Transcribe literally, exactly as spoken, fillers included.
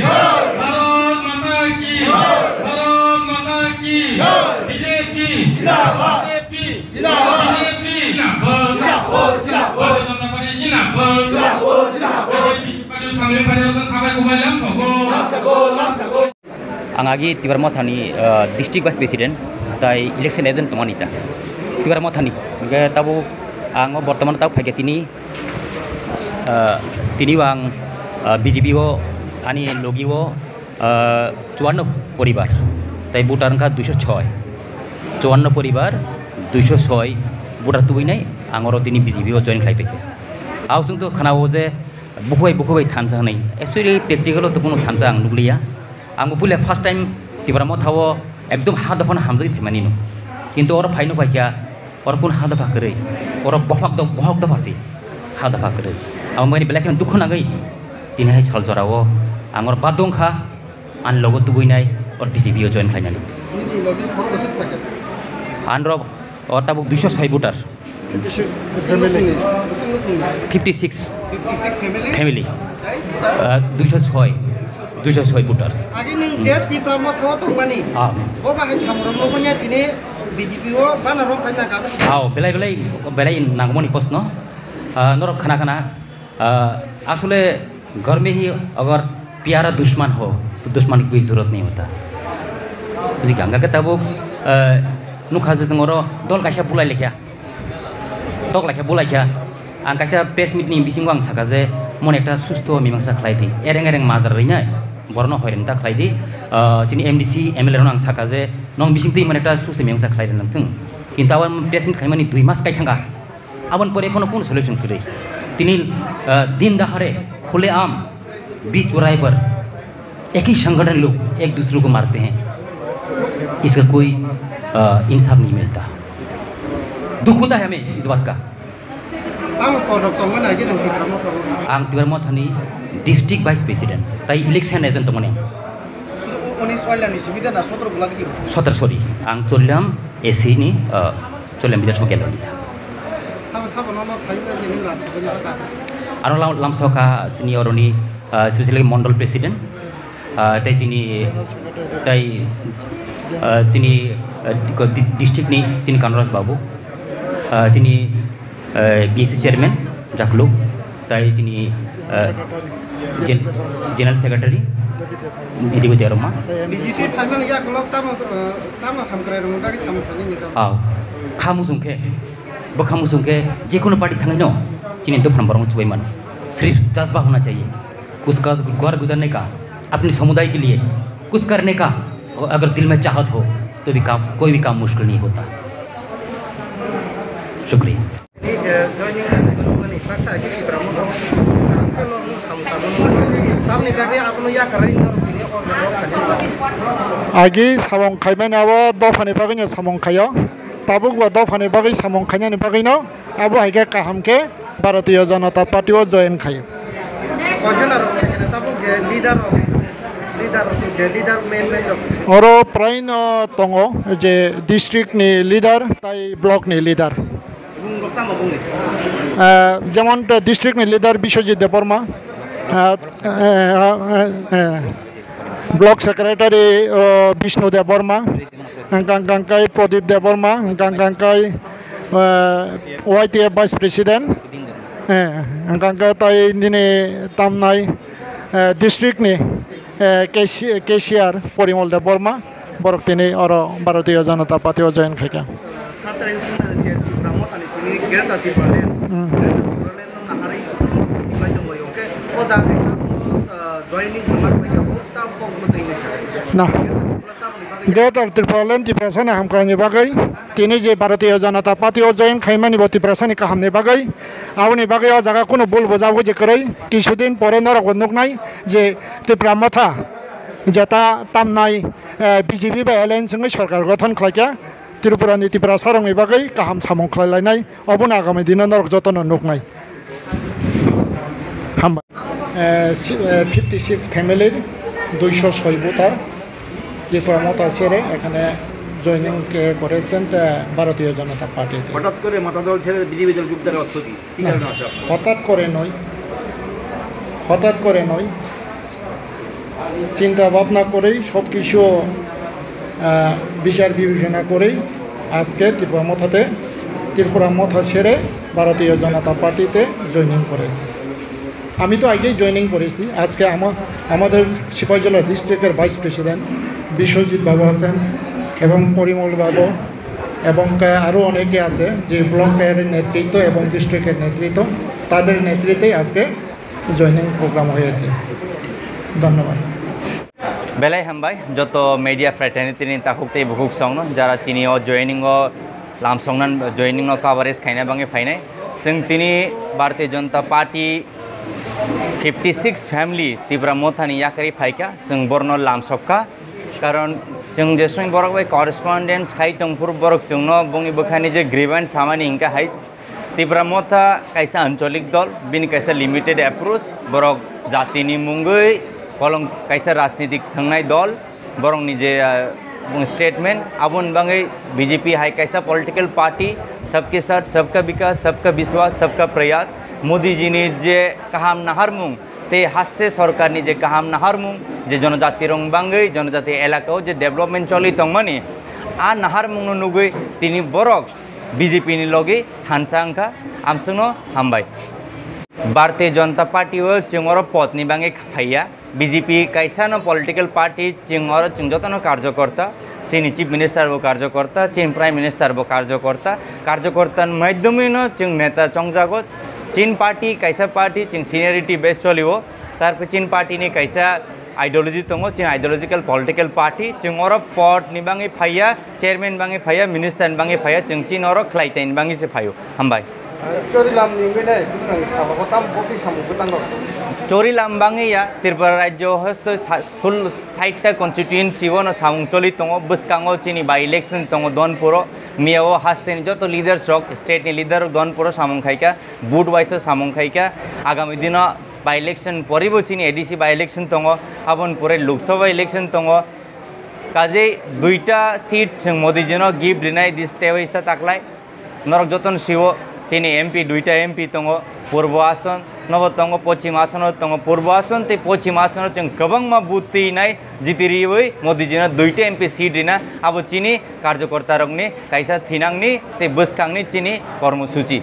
Bharat Mata ki! Bharat Mata ki! B J P! Zindabad! B J P! Zindabad! B J P! Zindabad! Zindabad! Bharatiya Janata Party zindabad! Zindabad! Zindabad! Party samle party samle khabai kubai lam soko. Ang agi Tipra Mothani, ah, district vice president, tai election agent tongmani ta. Tipra Mothani, hingke tabuk ang o bortoman tabuk phaikha tini, ah, tini o ang, ah, B J P o ani logi o, ah, chuanno poribar, tai voter wngkha duiso soi. Chuanno poribar, duiso soi voter tubui nai, ang oro tini B J P o join khlai paikha. Ao chwng to khna o je, Bukhuk bai, bukhuk bai thansa hwnwi. Actually, practical-o to kunu thansa ang nukliya. Ang bo puila first time Tipra Motha-o ekdom ha dophano hamjagwi phaimani no. Kintu oro phaino phaikha, oro kunu ha dopha kwrwi. Oro bohok do-, bohok dopha si. Ha dopha kwrwi. Abo mani belai kheno dukhu nangwi. Tini hai sal jora-o ang oro badung kha, ani logo tubui nai, oro B J P-o join khlainani. Nini logi khorok bwswk paikha? Anrok, oro tabuk duiso soi voter. Fifty six family. Fifty six. Fifty six family? Family. Ah, duiso soi. Duiso soi voters. Agi nwng je Tipra Motha-o tongmani. Ah. Bo bahai samung rok nukmani tini B J P-o bana rok hai nangkha. Ah, belai, belai, belai nangmani post no. Ah, norok khana khana. Ah, asole घर में ही अगर प्यारा दुश्मन हो तो दुश्मन की कोई जरूरत नहीं होता। Buji kha, hingke tabuk, eh, nukha je chwng oro dol kaisa bulai lekha, tok lekha bulai kha. Ang kaisa press meet ni bisingo ang sakha je mon ekta susto mimangsa khlai di, ereng ereng majra rinai borokno hoireng ta khlai di. Eh, chini M D C, M L A rokno ang sakha je nong bising twi mon ekta susto mimangsa khlai di nang thung. Kintu abo press meet khlaimani dui mas kai thangkha. Aboni pore ekhano kono solution kwrwi. Tini, ah, din dahare khuleam bi churai par ek hi sangathan log ek dusre ko marte hain. Iska koi, ah, insaf nahi milta. Dukh hota hai hame is baat ka. Ang kodok tongmani agi nang Tipra Motha. Ang Tipra Mothani district vice president, tai election agent tongmani. Unis soilani sibida na sotro bulak di. Sotro, sorry, ang Chollam A C ni, ah, Chollam Bidhan Sabha Kendra ni ta. Sabo, sabo no, no, phai na, ni lam, sabo ni ta. Ano lam, lam soka sini oroni, ah, specially mondol president, ah, tei chini, tei, ah, chini, ah, di-, di-, district ni chini Kanraj Babu, ah, chini, eh, B C chairman, Jaklu, tai chini, eh, gen-, general secretary, Devi Debbarma. B J P phaimani yakolog tamo, eh, tamo hamkrai rwmani bagwi samung thangwi ni tamo? Aw, kha muchung khe, bo kha muchung khe, jekunu party thangwi no, chini dophani borok chubai mano. Sirf jazba hona chahiye. कुछ का घर गुजरने का, अपने समुदाय के लिए कुछ करने का, अगर दिल में चाहत हो, तो भी काम, कोई भी काम मुश्किल नहीं होता। शुक्रिया। Agi samung khaimani abo dophani bagwino samung khaio. Tabuk bo dophani bagwi samung khainani bagwino abo hai khe kaham khe Bharatiya Janata Party o join khaio. Koijon aro khaikhe tabuk je leader rok, leader rok je leader main main rok. Oro praino tongo je district ni leader tai block ni leader. Bung rok tamo bungni? Ah, jemon district ni leader Biswajit Debbarma, ah, eh, eh, eh, block secretary, oh, Bishnu Debbarma, hingka hingka khe Pradip Debbarma, hingka hingka khe, eh, Y T F vice president, eh, hingka hingka khe tai nini tamnai, eh, district ni, eh, K C, K C R Porimol Debbarma, borok tini oro Bharatiya Janata Party o join khaikha. Satrai Sinha je Tipra Mothani sini Greater Tipraland, hmm. Greater Tipraland no naharwi sukung tongmani bai tonglaio. Hwnkhe o jaga khe tamo, ah, joining hwnma khlai kha, bo tamo kok mwtwi hinwi sa. Na. Greater Tipraland Tiprasani hamkraini bagwi tini je Bharatiya Janata Party o join khaimani bo Tiprasani kahamni bagwi, aboni bagwi o jaga kunu bul bujagwi je kwrwi, kisudin pore norok bo nuknai je Tipra Motha jeta tamnai, eh, B J P bai alliance wngwi sorkar gothon khlaikha. Tripura ni Tiprasa rokni bagwi kaham samung khlai lainai, obono agami dino norok jotono nuknai. Hambai. Eh, si-, eh, fifty six family, দুইশো ছয় voter, Tipra Motha sere এখানে joining কে করেছেন, eh, ভারতীয় জনতা পার্টিতে। হঠাৎ করে মতা দল ছেড়ে বিজেপি দল যোগ দেওয়ার অর্থ কি? কি না, কারণে হচ্ছে আপনার? হঠাৎ করে নয়, হঠাৎ করে নয়। চিন্তা ভাবনা করেই সব কিছু বিচার বিবেচনা করেই আজকে ত্রিপুরা মথাতে, ত্রিপুরা মথা ছেড়ে ভারতীয় জনতা পার্টিতে জয়েনিং করেছি। আমি তো আগেই জয়েনিং করেছি। আজকে আমা- আমাদের সিপাহীজলা ডিস্ট্রিক্টের ভাইস প্রেসিডেন্ট বিশ্বজিৎ বাবু আছেন এবং পরিমল বাবু এবং আরও অনেকে আছে, যে ব্লকের নেতৃত্ব এবং ডিস্ট্রিক্টের নেতৃত্ব, তাদের নেতৃত্বেই আজকে জয়েনিং প্রোগ্রাম হয়েছে। ধন্যবাদ। Belai hambai joto media fraternity ni takhuk tei bukhuk songno, jara tini o joining o lamsongna, joining o coverage khaina bagwi phainai. Chwng tini Bharatiya Janata Party fifty six family Tipra Mothani yakarwi phaikha, chwng borno lamsokha. Karon chwng jeswng borok bai correspondence khai tongphuru, borok chwngno bongni bwkhani je grievance samani hinkha hai, Tipra Motha kaisa ancholik dol, bini kaisa limited approach, borok jatini mungwi kolong kaisa rajnitik thangnai dol, borokni je, ah, bung statement, aboni bagwi B J P hai kaisa political party, sabke saath, sabka vikas, sabka vishwas, sabka prayas, Modi jini je kaham naharmung, tei haste sorkarni je kaham naharmung, je jonojati rong bangwi, jonojati elakao je development choli tongmani, a naharmungno nugwi tini borok B J P ni logi thansa wngkha, amsongno hambai. Bharatiya Janata Party o chwng oro podni bagwi phaiya, B J P kaisa no political party, chwng oro chwng jotono karjokorta, chini Chief Minister bo karjokorta, chini Prime Minister bo karjokorta, karjokorta ni maidhomino chwng neta chongjago, chini party kaisa party, chwng seniority base cholio, tarpor chini party ni kaisa ideology tongo, chini ideological political party, chwng oro pod ni bagwi phaiya, chairman bagwi phaiya, minister ni bagwi phaiya, chwng chini oro khlai tei ni bagwi se phaio. Hambai. Chorilam ni wngwi nai bwskango salo bo tamo bokti samung bwtang rok. Chorilam bagwi ya, Tripura rajyo hosto sa-, sul-, sait ta constituency o no samung choli tongo, bwskango chini by election tongo Donpuro, miya o haste ni joto leaders rok, state ni leader rok Donpuro samung khaika, vote wise o samung khaika, agami dino by election poribo chini A D C by election tongo, aboni pore Lok Sabha election tongo. Kajei duita seat chwng Modi jino gift rinai dis tewaisa taklai. Norok jotono siwo chini M P duita M P tongo, Purbo Ason nobo tongo, Pochim Asono tongo. Purbo Ason tei Pochim Asono chwng kwbangma vote twi nai jiti riwi Modi jino duita M P seat rina, abo chini karjokorta rokni kaisa thinangni tei bwskangni chini kormosuchi.